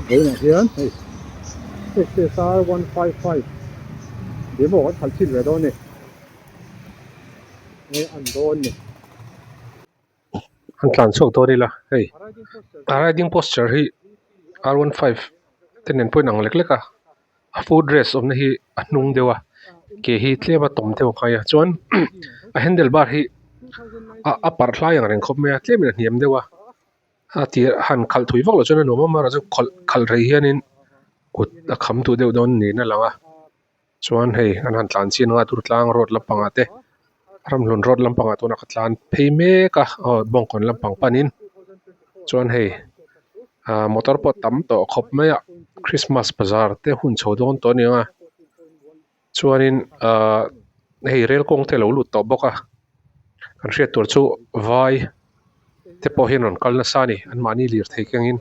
Vawiinah hian hei XSR 155 demo kan khalh chhin ve dawn a ni. Nge an dawn ni. An tlan chhuak dawn ila hei a riding posture hi R one five te nen pawh a inang lek lek a a foot rest awmna hi a hnung deuh a ke hi tlem a tawm deuh a ngai a chuan a handle bar hi a parh hlai ang reng khawp mai a tlemin a hniam deuh a a tir han khalh thui vak loh chuan a nuam a amaherawhchu khalh khalh rei hianin kut a kham duh deuh dawn niin a lang a. Chuan hei an han tlan chin anga Durtlang road lampangah te Ramhlun road lampangah tuna ka tlan phei mek a aw Bawngkawn lampang panin chuan hei ah motor pawh tam tawh khawp mai a Christmas bazar te hun chho dawn tawh a ni ang a chuanin ah hei rel kawng te a lo lut tawh bawk a kan hriat tur chu vai te pawh hian rawn kal nasa a ni anmahni lirthei kengin.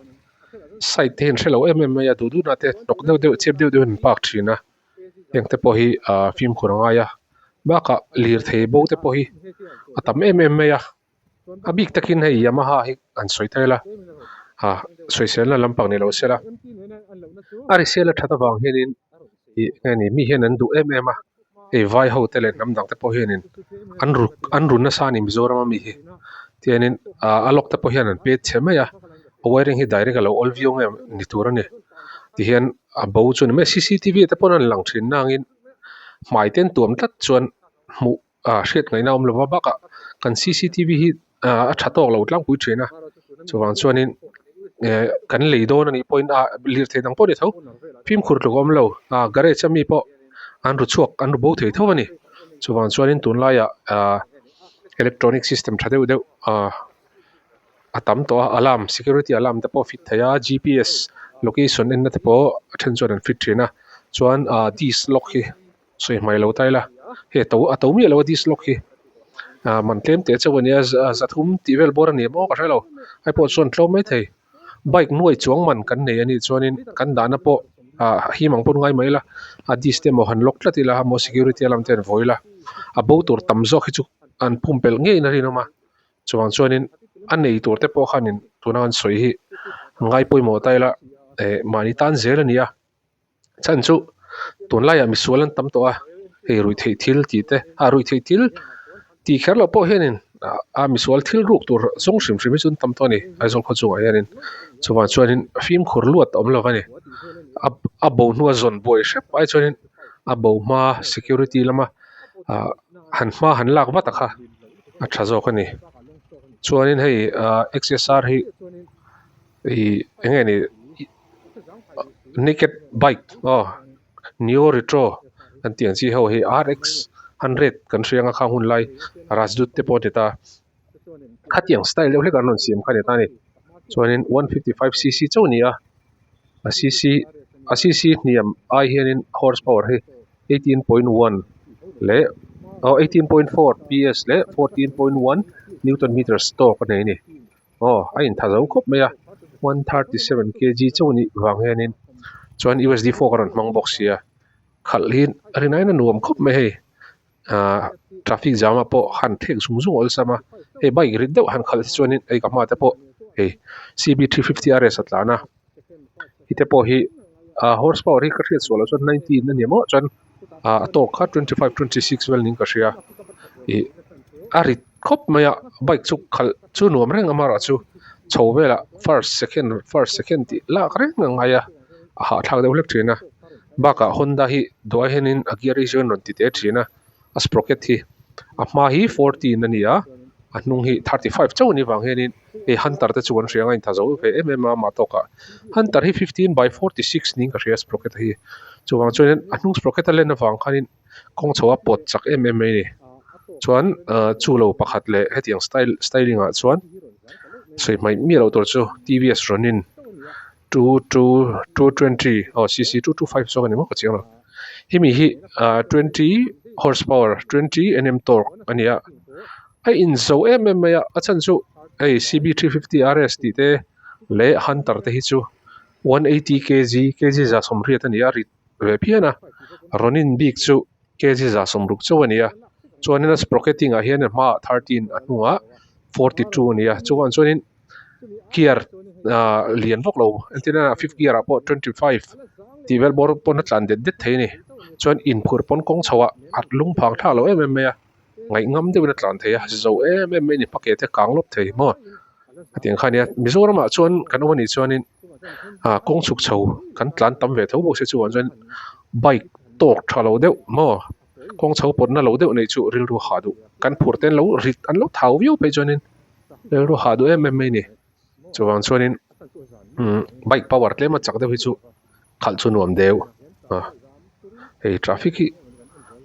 Side te hi an hrelo em em mai a duh duhna te hnawk deuh deuh chep deuh deuh in an park thin a heng te pawh hi ahh fimkhur a ngai a bakah lirthei bo te pawh hi a tam em em mai a a bik takin hei Yamaha hi an sawi ta ila ah sawiselna lampang ni lo sela a resale a that avang hianin ih nge ni mi hian an duh em em a hei vai ho te leh hnam dang te pawh hianin an ru an ru nasa a ni Mizoram ami hi tianin ah a lock te pawh hian an pet chhe mai a a wiring hi direct a lo awl viau nge ni tur a ni tihian a bo chu a ni mai a c c t v te pawn a lang thin nangin hmai te an tuam tlat chuan hmuh ah hriat ngaihna a awm lova bakah kan c c t v hi ah a tha tawk lo tlangpui thin a chuvang chuanin eh kan lei dawn a nih pawhin ah lirthei dang pawh a ni tho fimkhur tluk a awm lo ah garage ami pawh an ru chhuak an ru bo thei tho a ni chuvang chuanin tunlaiah ah electronic system tha deuh deuh ah a tam tawh a alarm security alarm te pawh a fit thei a g p s location en na te pawh a then chuan an fit thin a chuan ah disc lock hi. Sawi hmai lo ta ila, hei a to a to miah lo a disc lock hi ah man tlem teh chauh a nia za thum tih vel bawr a ni maw ka hre lo hei pawh chuan tlawm mai thei bike nuai chuang man kan nei a nih chuanin kan dahna pawh ah him ang pawn ngai mai ila a disc te emaw han lock tlat ila emaw security a lam te an vawi ila a bo tur tam zawk hi chu an pumpelh ngeiin a rinawm a chuvang chuanin a nei tur te pawh khanin tuna an sawi hi ngai pawimawh ta ila eh mahni tan zel a ni a. Chhan chu tunlaiah misual an tam tawh a, hei ruihtheih thil tih te ah ruihtheih thil tih kher loh pawh hianin a misual thil ruk tur zawng hrim hrim hi chu an tam tawh a ni Aizawl khaw chungah hianin chuvang chuanin fimkhur luat a awm lo a ni a a bo hnua zawn buai hrep ai chuanin a bo hma security lama ah han hma han lak vat a kha a tha zawk a ni chuanin hei ah X S R hi ih eng nge ni. Naked bike aw neo retro an tih ang chi ho hi r x hundred kan hria ang a khang hun lai rajdoot te pawh a ni ta khatiang style deuh hlek an rawn siam kha a ni ta a ni chuanin one fifty five c c chauh a ni a a c c a c c hniam ai hianin horse power hi 18.1 leh aw 18.4 p s leh 14.1 newton meters tawk a nei a ni. Aw a intha zo khawp mai a 137 kg chauh a nih vang hianin chuan U S D fork a rawn hmang bawk sia khalh hi a rinaiin a nuam khawp mai hei ahh traffic jam ah pawh han thlek zung zung awlsam a hei bike rit deuh han khalh hi chuanin hei ka hma te pawh hei C B 350 R S a tlan a hite pawh hi ah horse power hi ka hriat sual loh chuan 19 a ni maw chuan ah a tawk kha 25 26 vel niin ka hria ih a rit khawp mai a bike chu khalh chu nuam reng a amaherawh chu chho velah first second first second tih lak reng a ngai a a hahthlak deuh hlek thin a bakah Honda hi duai hianin a gear hi chuan rawn ti teh thin a a sprocket hi a hma hi 14 a ni a a hnung hi 35 chauh a nih vang hianin hei hunter te chu an hria ang a intha zo ve em em a amah tawkah hunter hi 15 by 46 niin ka hria sprocket hi chuvang chuanin a hnung sprocket a len avang khanin kawng chho a pawt chak em em mai a ni chuan ah chu lo pakhat leh hetiang style styling ah chuan sawi hmaih miah loh tur chu T V S Ronin two two two twenty aw c c two two five zawk a ni maw ka chiang lo hemi hi ah twenty horse power twenty N M torque a ni a a inzo em em mai a a chhan chu hei C B 350 R S tih te leh hunter te hi chu 180 kg kg za sawmriat a ni a rit ve phian a Ronin bik chu kg za sawmruk chauh a ni a chuanin a sprocketing ah hian a hmaah 13 a hnungah 42 a ni a chuvang chuanin gear. Ahh lian vak lo entirna ah fifth gear ah pawh 25 tih vel bawr pawn a tlan det det thei a ni chuan inphurh pawn kawng chho ah a lung phang thlak lo em em mai a ngaih ngam deuhin a tlan thei a zo em em mai a ni hma ke te a kang lawp thei maw hetiang kha a nia Mizoram ah chuan kan awm anih chuanin ah kawng chhuk chho kan tlan tam ve tho bawk se chuvang chuan bike tawk tha lo deuh maw kawng chho pawtna lo deuh neih chu rilru hah duh kan phur te an lo rit an lo thau viau phei chuanin rilru hah duh em em mai a ni. Chuvang chuanin umm bike power tlem a chak deuh hi chu khalh chu nuam deuh a hei traffic hi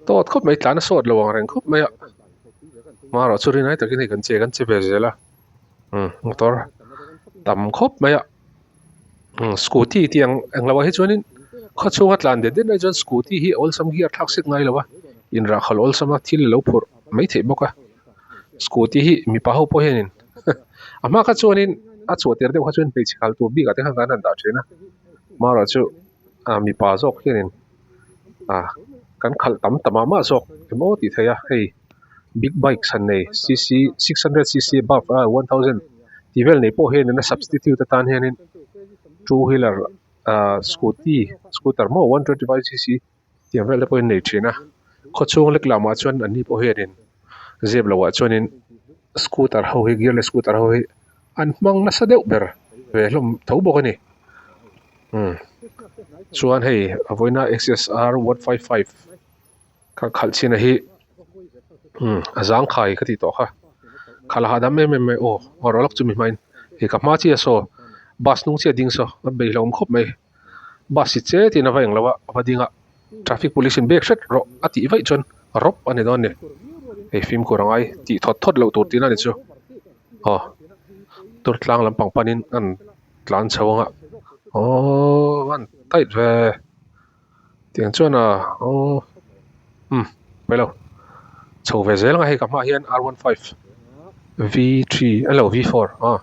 tawt khawp mai tlan a sawt lo ang reng khawp mai a marawh chu rinai takin hei kan che kan che ve zel a umm motor tam khawp mai a umm scooty tih ang eng lo ah hi chuanin khaw chhunga tlan det det mai chuan scooty hi awlsam gear thlak sek ngai lo a inrah khalh awlsam a thil a lo phurh mai theih bawk a. Scooty hi mipa ho pawh hianin a hma kha chuanin a chhuah tir deuh kha chuan hmeichhe kal tur bikah te khan kan han dah thin a marawh chu ah mipa zawk hianin ah kan khalh tam ta mah mah zawk emaw tih theih a hei big bike chhan nei cc 600 cc above a 1000 tih vel nei pawh hianin a substitute atan hianin two wheeler ah scooty scooter maw 125 cc. Tiang vel te pawhin nei thin a khawchhung lek lamah chuan an ni pawh hianin zep loh ah chuanin scooter ho hi gearless scooter ho hi an hmang nasa deuh ber ve hlawm tho bawk a ni umm chuan hei a vawiina XSR 155 kha khalh chhin a hi umm a zangkhai ka tih tawh kha khalh a hahdam em em mai aw aw rawlak chu mi hmain hei ka hma chiah saw bus hnung chiah ding saw a beihloh khawp mai. Bus hi che tiin a va englo a, a va ding a, traffic police in bek hret rawh a tih vaih chuan rawp a ni dawn a ni. Hei fimkhur a ngai tih thawt thawt loh tur tihna a ni chu. Aw tur tlang lampang panin an tlan chho ang a, aww an tight ve tiang chuan a aww umm pailo chho ve zel ang a hei ka hmaah hian R 15 V3 a lo V4 aw.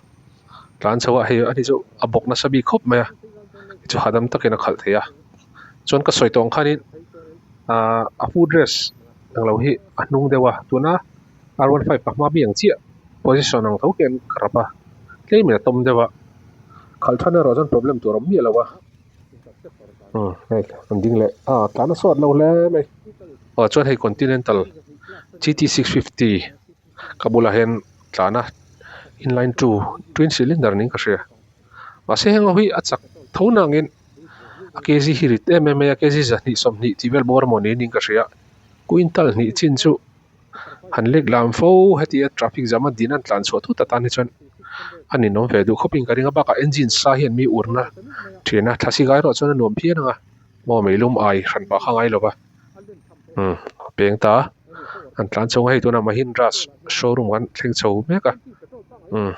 Tlan chho a hei ani chu a bawk nasa bik khawp mai a chu hahdam takin a khalh thei a chuan ka sawi tawh ang khanin ahh a foot rest englo hi a hnung deuh a tuna R 15 ka hma mi ang chiah position ang tho khian ka rap a tlemin a tawm deuh a khalh than erawh chuan problem tur a awm miah lo a umm hei an ding leh a tlan a sawt lo hle mai aw chuan hei continental GT 650 Ka bulah hian tlan a inline two twin cylinder niin ka hria mahse heng ho hi a chak tho nangin a kg hi rit em em mai a kg 220 tih vel bawr emaw niin ka hria quintal hnih chin chu han lek lam fo heti a traffic jam a din an tlan chhuah thut atan hi chuan a ninawm ve duh khawpin ka ring a bakah engine sa hian mi urna thin a thla si gai erawh chuan a nuam phian ang a maw meilum ai hran pah kha ngai lo va. Umm a peng ta an tlan chho a hei tunah Mahindra showroom kan thleng chho mek a umm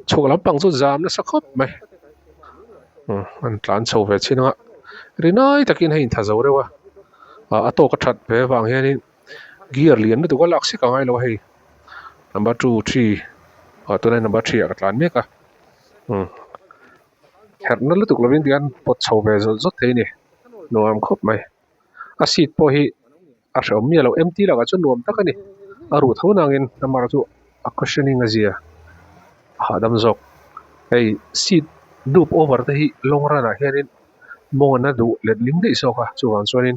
chhuak lampang chu zam nasa khawp mai umm an tlan chho ve chin anga rinai takin hei intha zo reuh a ah a tawk a that ve avang hianin gear lian lutuk a lak sek a ngai lo a hei number 2 3 ah tunah number 3 ah ka tlan mek a umm herhna lutuk lovin tihian pawt chho ve zawt zawt thei a ni. Nuam khawp mai. A seat pawh hi a hrehawm miah loh. Empty lakah chuan nuam tak a ni. A ruh tho nangin amah chu a cushioning a zia a hahdam zawk. Hei seat dup over te hi long run ah hianin mawng a duh letling daih zawk a chuvang chuanin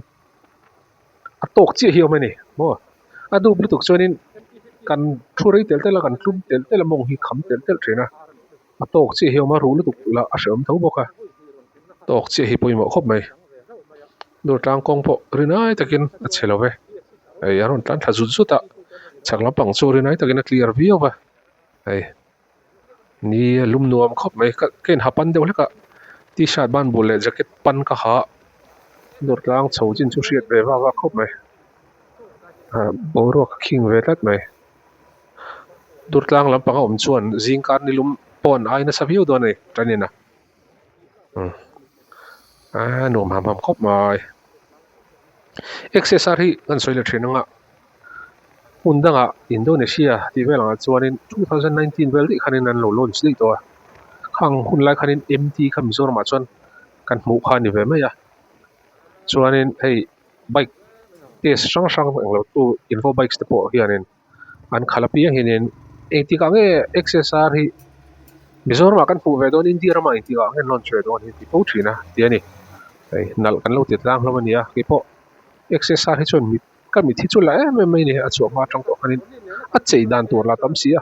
a tawk chiah hi a awm a ni maw. A dup lutuk chuanin kan thu rei telh telh a kan tlum telh telh a mawng hi kham telh telh thin a. A tawk chiah hi a awm a, ruh lutuk lah a hrehawm tho bawk a, tawk chiah hi pawimawh khawp mai. Dawr tlang kawng pawh rinai takin a chhe lo ve, hei a rawn tlan thla zut zut a, chhak lampang chu rinai takin a clear viau va, hei ni a lum nuam khawp mai ka ka inha pan deuh hlek a, t-shirt ban bul leh jacket pan ka ha a, dawr tlang chho chin chu hriat ve vak vak khawp mai, ah boruak a khing ve tlat mai. Durtlang lampang a awm chuan zingkar nilum pawh an ai nasa viau dawn a ni tanin a umm a nuam ham ham khawp mai. XSR hi kan sawi leh thin anga hmun dangah Indonesia tih vel angah chuanin 2019 vel daih khanin an lo launch daih tawh a khang hun lai khanin MT kha Mizoramah chuan kan hmuh kha a ni ve mai a chuanin hei bike test hrang hrang englo tu info bikes te pawh hianin an khalh apiang hianin engtikah nge XSR hi Mizoramah kan hmuh ve dawn India ramah engtik ah nge launch ve dawn hi ti fo thin a ti a ni. Hei nalh kan lo ti tlang hlawm a nia keipawh X S R hi chuan mit ka mit hi chu la em em mai a ni a chhuah hma atang tawh khanin a chei dan tur la tam si a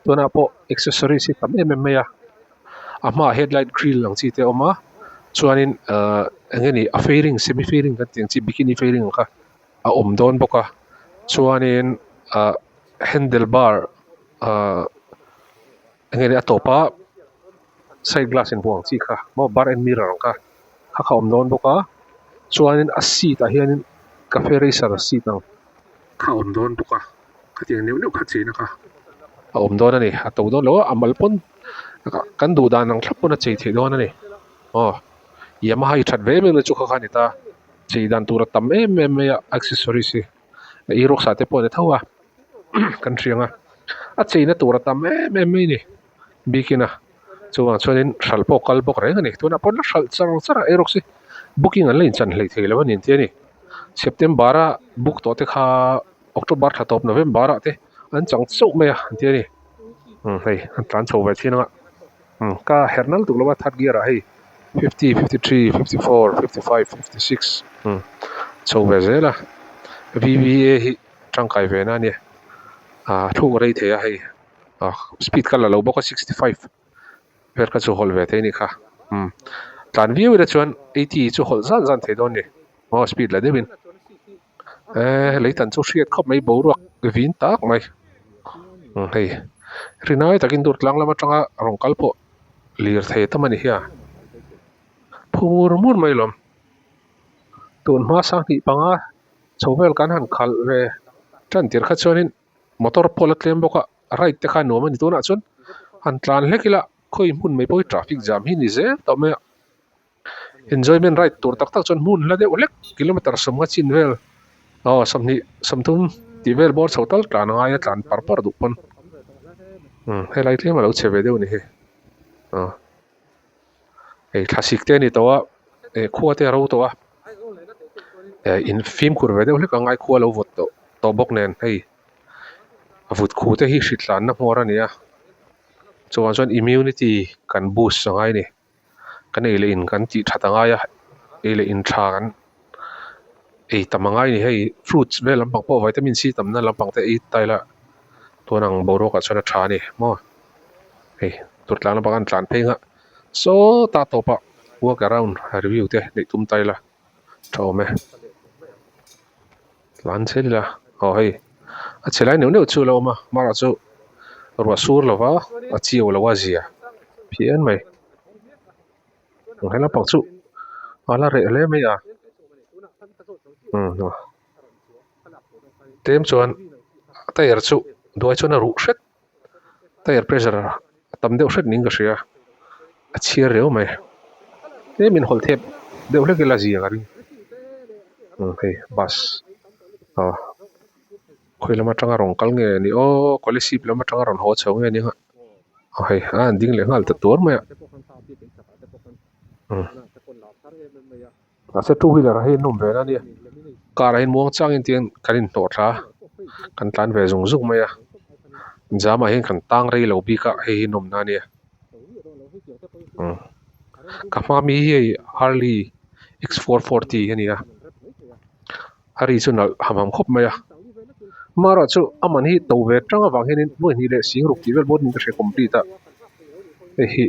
tunah pawh accessories hi tam em em mai a a hmaah headlight grill ang chi te a awm a chuanin ahh eng nge ni a fairing semi fairing kan tih ang chi bikini fairing ang kha a awm dawn bawk a chuanin ahh handle bar ahh eng nge ni a tawp a side glass in vuah ang chi kha maw bar end mirror ang kha kha kha a awm dawn bawk a chuanin a seat ah hianin cafe racer seat ang kha a awm dawn bawk a khatiang neuh neuh kha cheina kha a awm dawn a ni a to dawn lo a a mal pawn kan duh dan ang thlap pawn a chei theih dawn a ni aw Yamaha hi that ve em em na chu kha kha a ni ta chei dan tur a tam em em mai a accessories hi e-rocks ah te pawh a ni tho a kan hria ang a a cheina tur a tam em em mai a ni bikin a chuvang chuanin hralh pawh kal bawk reng a ni tunah pawh la hralh char char a e-rocks hi booking an la inchan hleih thei lo a ni an ti a ni September a book tawh te kha October thla tawp November ah te an chang chauh mai a an ti a ni umm hei an tlan chho ve thin ang a umm ka herh nal tuk lo a third gear ah hei fifty 53 54 55 56 umm chho ve zel a V_V_A hi tangkai ve na a nia ah thluk rei thei a hei ah speed ka la lo bawk a 65 vel kha chu hawlh ve thei a nih kha umm tlan viau ila chuan 80 chu hawlh zan zan thei dawn a ni aw speed la deuhin. Eee lei tan chu hriat khawp mai boruak vin tak mai hei rinai takin dur tlang lam atanga rawn kal pawh lirthei tam a ni hi a phur mur mai lawm tun hma sanghnih panga chho vel kan han khalh ve tan tir kha chuanin motor pawh la tlem bawk a ride te kha nuam a ni tunah chuan han tlan hlek ila khawi hmun mai pawh hi traffic jam hi ni zel tawh mai a. Enjoyment ride tur tak tak chuan hmun hla deuh hlek kilometer sawmnga chin vel aw sawmhnih sawmthum tih vel bawr chho tal tlan a ngai a tlan par par duh pawn umm helai tlem a lo chhe ve deuh a ni hi aw hei thlasik te a ni tawh a eh khua te a ro tawh a eh in fimkhur ve deuh hlek a ngai khua lo vawt tawh tawh bawk nen hei a vut khu te hi hritlanna hmawr a ni a chuvang chuan immunity kan boost a ngai a ni. Kan ei leh in kan tih that a ngai a, ei leh in tha kan ei tam a ngai a ni hei fruits vel lampang pawh vitamin C tamna lampang te ei ta ila tun ang boruak ah chuan a tha a ni maw hei tur tlang lampang an tlan phei nghah sawtah tawpah walk around review te neih tum ta ila tha awm e tlan chhe ila aw hei a chhe lai neuh neuh chu a lo awm a hmarah chu ruah sur lova a chiau lo a zia phian mai he lampang chu a la reh hle mai a umm tlem chuan tyre chu duai chuan a ruh hret tyre pressure a tam deuh hret niin ka hria a chhiar riau mai tlem in hawlh thep deuh hlek ila zia ka ring umm hei bus aw khawi lam atanga rawn kal nge ni aw Kolasib lam atanga rawn haw chho nge ni ang a aw hei a an ding leh nghal ta tuar mai a umm. Mahse two wheeler hi an awm ve na nia car ah hian muang changin tiang kan inhnawh thla a kan tlan ve zung zung mai a jam ah hian kan tang rei lo bik a hei hi nawmna ania umm ka hma mi hi hei Harley X 440 a ni a a ri chu nalh ham ham khawp mai a amaherawhchu a man hi to ve tang avang hianin nuai hnih leh sing ruk tih vel bawt in ka hre complete a hei hi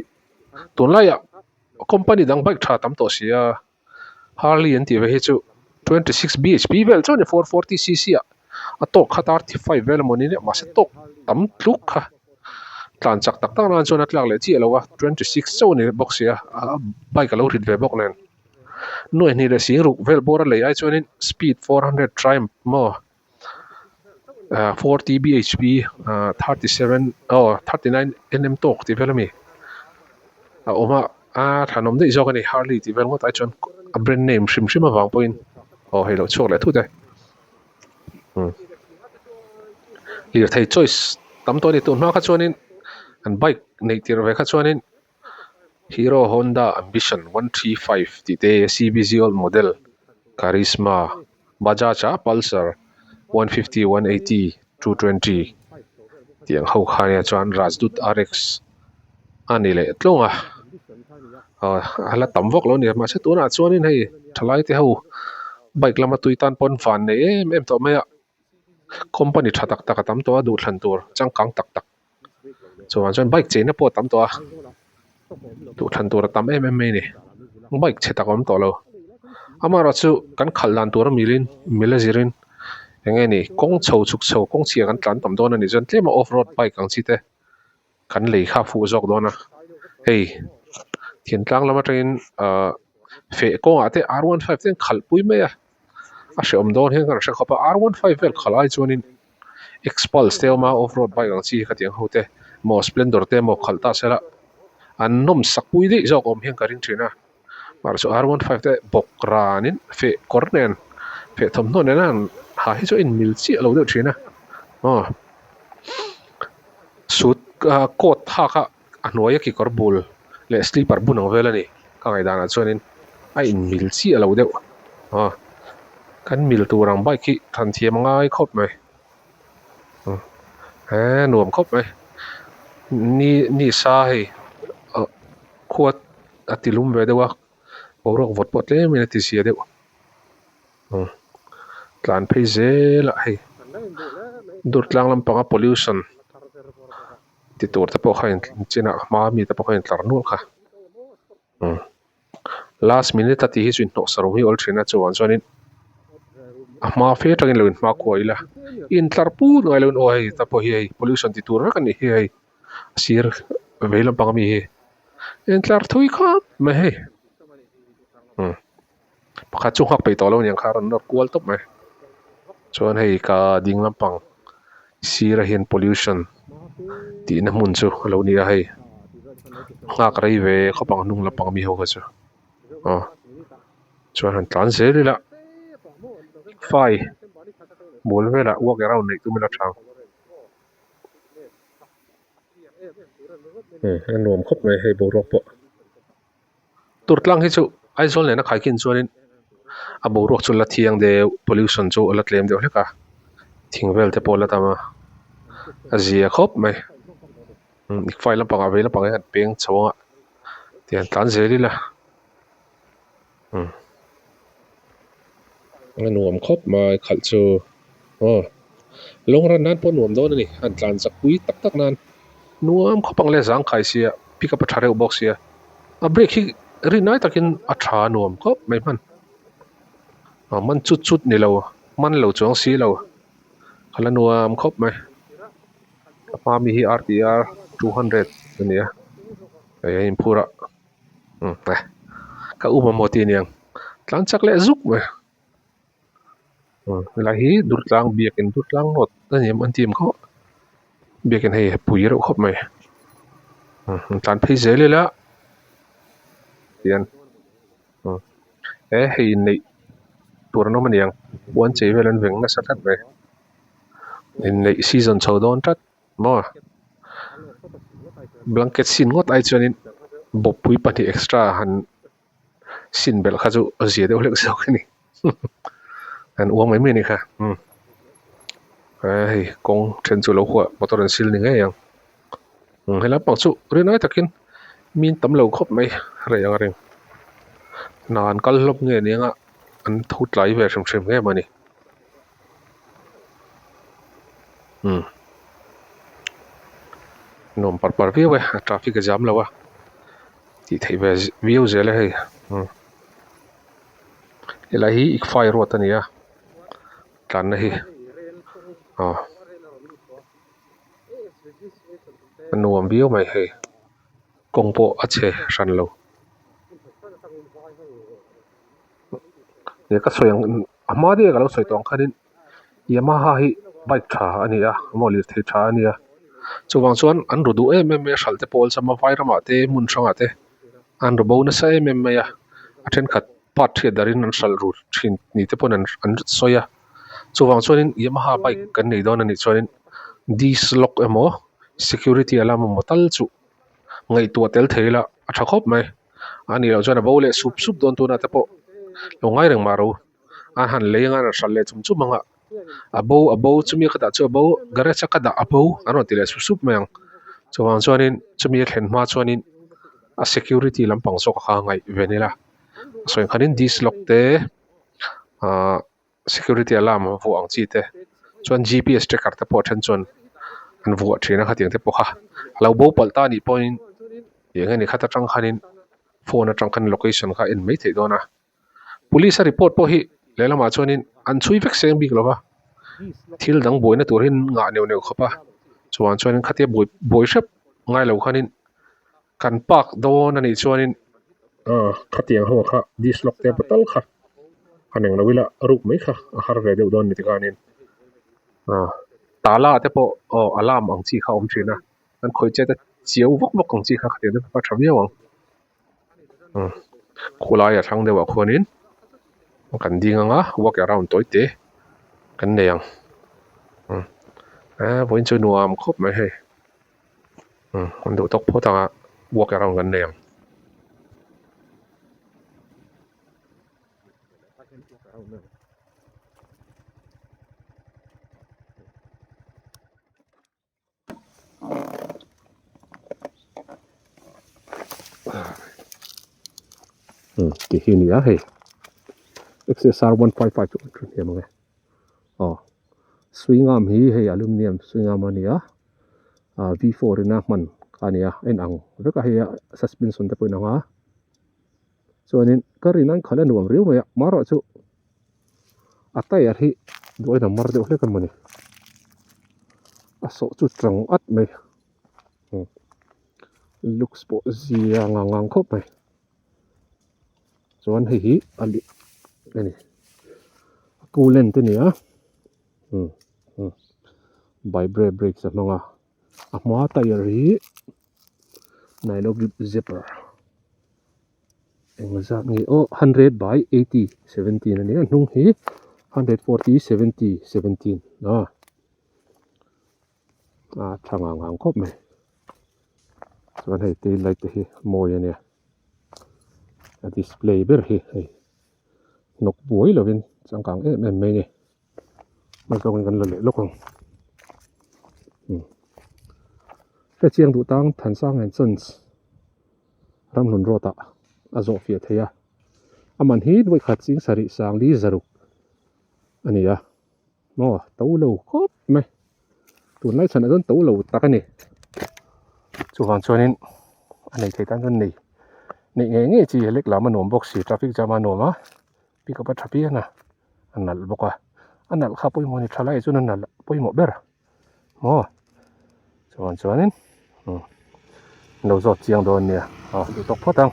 tunlaiah. Company dang bike tha tam tawh si a, Harley an tih ve hi chu 26 bhp vel chuan 440 cc ah a tawk kha 35 vel emaw ni mahse tawk tam tluk kha tlan chak tak tak nan chuan a tlak leh chiah lo a 26 chauh a ni bawk si a a bike a lo rit ve bawk nen nuai hnih leh sing ruk vel bawr a lei ai chuanin speed 400 triumph maw 40 bhp 37 aw 39 nm tawk tih vel ami a awm a a thlanawm daih zawk a ni Harley tih vel ngawt ai chuan a brand name hrim hrim avang pawhin aw hei lo chhuak leh thut e umm lirthei choice tam tawh a ni tun hma kha chuanin an bike neih tirh ve kha chuanin Hero Honda Ambition 135 tih te C_B_Z old model Karizma Bajaj a Pulsar 150 180 220 tih ang ho kha ania chuan Rajdoot R_X. a ni leh tlawng a aw a la tam vak lo a ni mahse tunah chuanin hei thalai te ho bike lama tui tan pawn van nei em em tawh mai a company tha tak tak a tam tawh a duhthlan tur changkang tak tak chuvang chuan bike cheina pawh a tam tawh a duhthlan tur a tam em em mai a ni bike chhe tak a awm tawh lo amaherawhchu kan khalh dan tur a milin mil a zirin eng nge ni kawng chho chhuk chho kawng chhia kan tlan tam dawn a nih chuan tlem a off road bike ang chi te. Kan lei kha a fuh zawk dawn a, hei thintlang lam atangin ahh feh kawngah te r one five te an khalh pui mai a, a hrehawm dawn hian kan hre khawp a, r one five vel khalh ai chuanin xpulse te a awm a off road bike ang chi kha tiang ho te maw splendor te emaw khalh ta sela an nawm sak pui daih zawk awm hian ka ring thin a, mahse r one five te bawk ranin feh kawr nen feh thawmhnaw nena an ha hi chu a inmil chiah lo deuh thin a aw. Suit ah coat thlak a a hnuaia kekawr bul leh slipper bun ang vel a ni ka ngaihdanah chuanin a inmil chiah lo deuh aw kan mil tur ang bike hi than thiam a ngai khawp mai he nuam khawp mai ni ni sa hei ah khua a ti lum ve deuh a boruak vawt pawh tlem in a ti zia deuh. Tlan phei zel a hei Durtlang lampanga pollution ti tur te pawh kha in chinah hma mi te pawh kha intlar nual kha last minute a tih hi chu inhnawh sarung hi a awl thin a chuvang chuanin a hma fe atangin lo inhma kuah ila intlar put ngai lo in aw hei ta pawh hi hei pollution ti tur vek a nih hi hei a sir vei lampang ami hi intlar thui khawp mai hei. Pakhat chu nghak peih tawh lo aniang kha a rawn nawr kual tawp mai. Chuan hei ka ding lampang sirah hian pollution tihna hmun chu a lo ni a hei. Nghak rei ve khawp ang hnung lampang mi ho kha chu. Aw chuan han tlan zel ila fai bul velah walk around neih tum ila tha ang. A nuam khawp mai hei boruak pawh. Turtlang hi chu Aizawl nena khaikhin chuanin a boruak chu la thiang deuh pollution chu a la tlem deuh hlek a thing vel te pawh a la tam a a zia khawp mai file lampangah vei lampangah hian peng chho ang a tiang tlan zel ila a nuam khawp mai khalh chu aw long run nan pawh nuam dawn a ni an tlan chak pui tak tak nan. Nuam khawp ang le zangkhai sia pick up a tha reuh bawk sia a brake hi rinai takin a tha nuam khawp mai hman a man chut chut ni lo man lo chuang si lo a la nuam khawp mai a hma mi hi r t r 200 a ni a hei a inphur a umm ka um amaw tih aniang tlan chak leh zuk mai. Helai hi Durtlang biakin Durtlang road a ni em an ti em khaw biakin hei a pui reuh khawp mai an tlan phei zel ila tian he hei inneih tur an awm a niang puan chei vel an veng nasa tlat mai inneih season chho dawn tlat maw blanket sin ngawt ai chuanin bawppui pahnih extra han. Sin belh kha chu a zia deuh hlek zawk a ni an uang mai mai a ni kha umm hei kawng then chu lo huah motor an sil ni ngei ang umm helai pang chu rinai takin mi an tam lo khawp mai rei ang a ring hna an kal hlawp nge ni anga an tho tlai ve hrim hrim em a ni umm nuam par par viau e a traffic a jam lo a. Tih theih ve viau zel e hei umm helai hi ikfai ruat a ni a tlanna hi aw a nuam viau mai hei kawng pawh a chhe hran lo ka sawi ang a hma daih a ka lo sawi tawh ang khanin Yamaha hi bike tha a ni a maw lirthei tha a ni a chuvang chuan an ru duh em em mai a hralh te pawh awlsam a vai ramah te hmun hrangah te an ru bo nasa em em mai a a thenkhat part hriat darin an hralh ru thin ni te pawn an sawi a chuvang chuanin Yamaha bike kan nei dawn a nih chuanin disc lock emaw security alarm emaw tal chu ngaihtuah tel thei ila a tha khawp mai a nih loh chuan a bo leh sup sup dawn tunah te pawh lo ngai reng mah ro. A han lei anga a rawn hralh leh chum chum ang a a bo a bo chumi ka dah chu a bo garage a ka dah a bo an rawn ti leh sup sup mai ang. Chuvang chuanin chumi a thlen hma chuanin a security lampang zawk kha ngaih ven ila a sawi khanin disc lock te ahh security alarm vuah ang chi te chuan G P S tracker te pawh a then chuan an vuah thin a khatiang te pawh kha a lo bo palh ta anih pawhin eng nge ni khat atang khanin phone atang khan location kha a en mai theih dawn a police a report pawh hi lehlamah chuanin an chhui vek seng bik lo va thil dang buaina tur hi an ngah neuh neuh khawp a chuan chuanin khatia buai buai hrep ngai lo khanin kan park dawn anih chuanin ah khatiang ho kha disc lock te tal kha a neng lo ila ruk mai kha a har ve deuh dawn ni tikhanin ah tala te pawh aw alarm ang chi kha a awm thin a an khawih chet a chiau vak vak ang chi kha khatiang te pawh kha a tha viau ang umm khulai a thlang deuh ah khuanin kan ding ang a walk around tawi te kan nei ang umm eh vawiin chu nuam khawp mai hei. Umm an duh tawk phawt ang a walk around kan nei ang. Umm ti hi a ni a hei XSR 155 chu an hniam ang e aw swing arm hi hei aluminium swing arm a ni a. ah v four in a hman kha a ni a a inang vek a hei a suspension te pawh a inang a chuanin ka rin a khalh a nuam riau mai a amaherawhchu a tyre hi duh aiin a mar deuh hlek a mawni a sawh chu tang at mai looks pawh zia ngang ngang khawp mai chuan hei hi a lih a ni a coolant a ni a. Bybre brakes a hmang a a hma tyre hi nylon grip zipper engzat nge aw hundred by eighty seventeen a nia a hnung hi 140 70 17 a a tha ngang ngang khawp mai chuan hei tail light te hi mawi a nia a display ber hi hei hnawk buai lovin changkang em em mai a ni. Hma zawngin kan la leh lawk ang umm hrechiang duh tang Thansang and Sons Ramhlun road ah a zawh fiah thei a a man hi nuaih khat ching sarih sang li zaruk a ni a maw to lo khawp mai tunlai chhanah chuan to lo tak a ni chuvang chuanin a nei thei tan chuan nei neih ngei ngei chi lek lam a nuam bawk si traffic jam a nuam a. Pick up a tha pian a a nalh bawk a a nalh kha pawimawh a ni tha lai chuan a nalh pawimawh ber maw chuan chuanin umm an lo zawt chiang dawn nia aw duh tawk phawt ang.